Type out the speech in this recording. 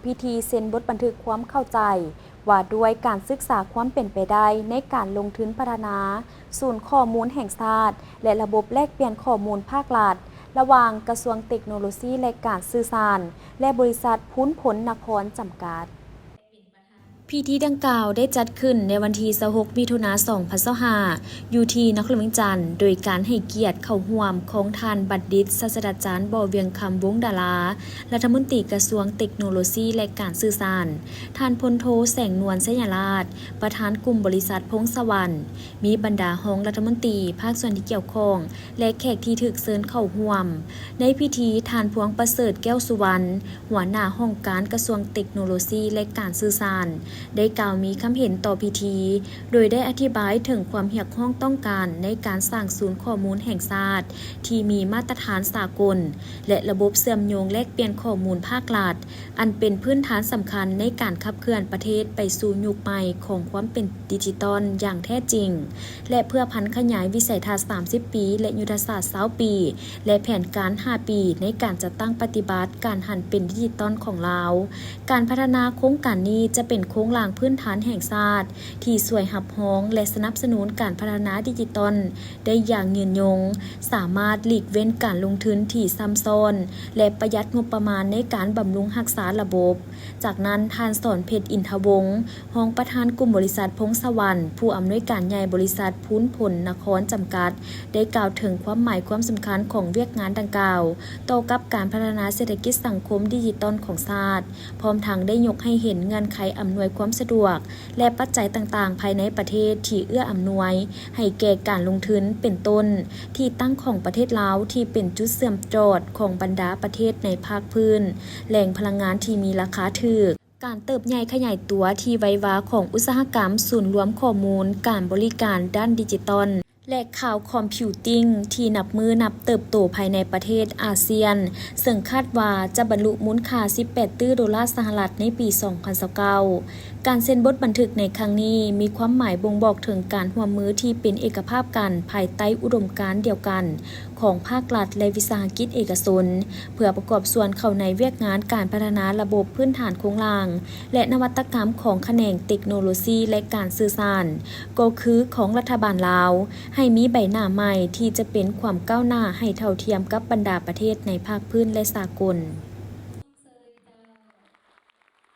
ພິທີເຊັນບົດບັນທຶກຄວາມເຂົ້າໃຈວ່າດ້ວຍການສຶກສາຄວາມເປັນໄປໄດ້ໃນການລົງທຶນພັດທະນາສູນຂໍ້ມູນແຫ່ງຊາດ ແລະ ລະບົບແລກປ່ຽນຂໍ້ມູນພາກລັດ ລະຫວ່າງກະຊວງເຕັກໂນໂລຊີ ແລະ ການສື່ສານ ແລະ ບໍລິສັດພູນພົນນະຄອນຈຳກັດ. ພິທີດັ່ງກ່າວໄດ້ຈັດຂຶ້ນໃນວັນທີຊາວຫົກ ມິຖຸນາ ສອງພັນຊາວຫ້າ ຢູ່ທີ່ນະຄອນຫຼວງວຽງຈັນ ໂດຍການໃຫ້ກຽດເຂົ້າຮ່ວມຂອງທ່ານບັນດິດ ສາດສະດາຈານ ບໍ່ວຽງຄຳ ວົງດາລາ ລັດຖະມົນຕີກະຊວງເຕັກໂນໂລຊີ ແລະ ການສື່ສານ, ທ່ານພົນໂທ ແສງນວນ ໄຊຍະລາດ ປະທານກຸ່ມບໍລິສັດພົງສະຫວັນ, ມີບັນດາຮອງລັດຖະມົນຕີ, ພາກສ່ວນທີ່ກ່ຽວຂ້ອງ ແລະ ແຂກທີ່ຖືກເຊີນເຂົ້າຮ່ວມ. ໃນພິທີ, ທ່ານ ພວງປະເສີດ ແກ້ວສຸວັນ ຫົວໜ້າຫ້ອງການກະຊວງເຕັກໂນໂລຊີ ແລະ ການສື່ສານ ໄດ້ກ່າວມີຄຳເຫັນຕໍ່ພິທີ ໂດຍໄດ້ອະທິບາຍເຖິງຄວາມຮຽກຮ້ອງຕ້ອງການໃນການສ້າງສູນຂໍ້ມູນແຫ່ງຊາດທີ່ມີມາດຕະຖານສາກົນ ແລະ ລະບົບເຊື່ອມໂຍງແລກປ່ຽນຂໍ້ມູນພາກລັດ ອັນເປັນພື້ນຖານສຳຄັນໃນການຂັບເຄື່ອນປະເທດໄປສູ່ຍຸກໃໝ່ຂອງຄວາມເປັນດິຈິຕອນຢ່າງແທ້ຈິງ ແລະ ເພື່ອຜັນຂະຫຍາຍວິໄສທັດສາມສິບປີ ແລະ ຍຸດທະສາດຊາວປີ ແລະ ແຜນການຫ້າປີ ໃນການຈັດຕັ້ງປະຕິບັດການຫັນເປັນດິຈິຕອນຂອງລາວ. ການພັດທະນາໂຄງການນີ້ຈະເປັນໂຄງລ່າງພື້ນຖານແຫ່ງຊາດທີ່ຊ່ວຍຮັບຮອງ ແລະ ສະໜັບສະໜູນການພັດທະນາດິຈິຕອນໄດ້ຢ່າງຍືນຍົງ, ສາມາດຫຼີກເວັ້ນການລົງທຶນທີ່ຊ້ຳຊ້ອນ ແລະ ປະຢັດງົບປະມານໃນການບຳລຸງຮັກສາລະບົບ. ຈາກນັ້ນ, ທ່ານ ສອນເພັດ ອິນທະວົງ ຮອງປະທານກຸ່ມບໍລິສັດພົງສະຫວັນ, ຜູ້ອຳນວຍການໃຫຍ່ບໍລິສັດພູນພົນນະຄອນຈຳກັດ ໄດ້ກ່າວເຖິງຄວາມໝາຍຄວາມສຳຄັນຂອງວຽກງານດັ່ງກ່າວ ຕໍ່ກັບການພັດທະນາເສດຖະກິດສັງຄົມດິຈິຕອນຂອງຊາດ, ພ້ອມທັງໄດ້ຍົກໃຫ້ເຫັນເງື່ອນໄຂອຳນວຍຄວາມສະດວກ ແລະ ປັດໄຈຕ່າງໆພາຍໃນປະເທດທີ່ເອື້ອອຳນວຍໃຫ້ແກ່ການລົງທຶນ, ເປັນຕົ້ນ ທີ່ຕັ້ງຂອງປະເທດລາວທີ່ເປັນຈຸດເຊື່ອມຈອດຂອງບັນດາປະເທດໃນພາກພື້ນ, ແຫຼ່ງພະລັງງານທີ່ມີລາຄາຖືກ, ການເຕີບໃຫຍ່ຂະຫຍາຍຕົວທີ່ໄວວາຂອງອຸດສາຫະກຳສູນລວມຂໍ້ມູນການບໍລິການດ້ານດິຈິຕອນ ແລະ ຄລາວຄອມພິວຕິງ ທີ່ນັບມື້ນັບເຕີບໂຕພາຍໃນປະເທດອາຊຽນ, ເຊິ່ງຄາດວ່າຈະບັນລຸມູນຄ່າສິບແປດຕື້ໂດລາສະຫະລັດໃນປີສອງພັນຊາວເກົ້າ. ການເຊັນບົດບັນທຶກໃນຄັ້ງນີ້ມີຄວາມໝາຍບົ່ງບອກເຖິງການຮ່ວມມືທີ່ເປັນເອກະພາບກັນພາຍໃຕ້ອຸດົມການດຽວກັນ ຂອງພາກລັດ ແລະ ວິສາຫະກິດເອກະຊົນ ເພື່ອປະກອບສ່ວນເຂົ້າໃນວຽກງານການພັດທະນາລະບົບພື້ນຖານໂຄງລ່າງ ແລະ ນະວັດຕະກຳຂອງຂະແໜງເຕັກໂນໂລຊີ ແລະ ການສື່ສານ ກໍຄືຂອງລັດຖະບານລາວ ໃຫ້ມີໃບໜ້າໃໝ່ທີ່ຈະເປັນຄວາມກ້າວໜ້າໃຫ້ເທົ່າທຽມກັບບັນດາປະເທດໃນພາກພື້ນ ແລະ ສາກົນ.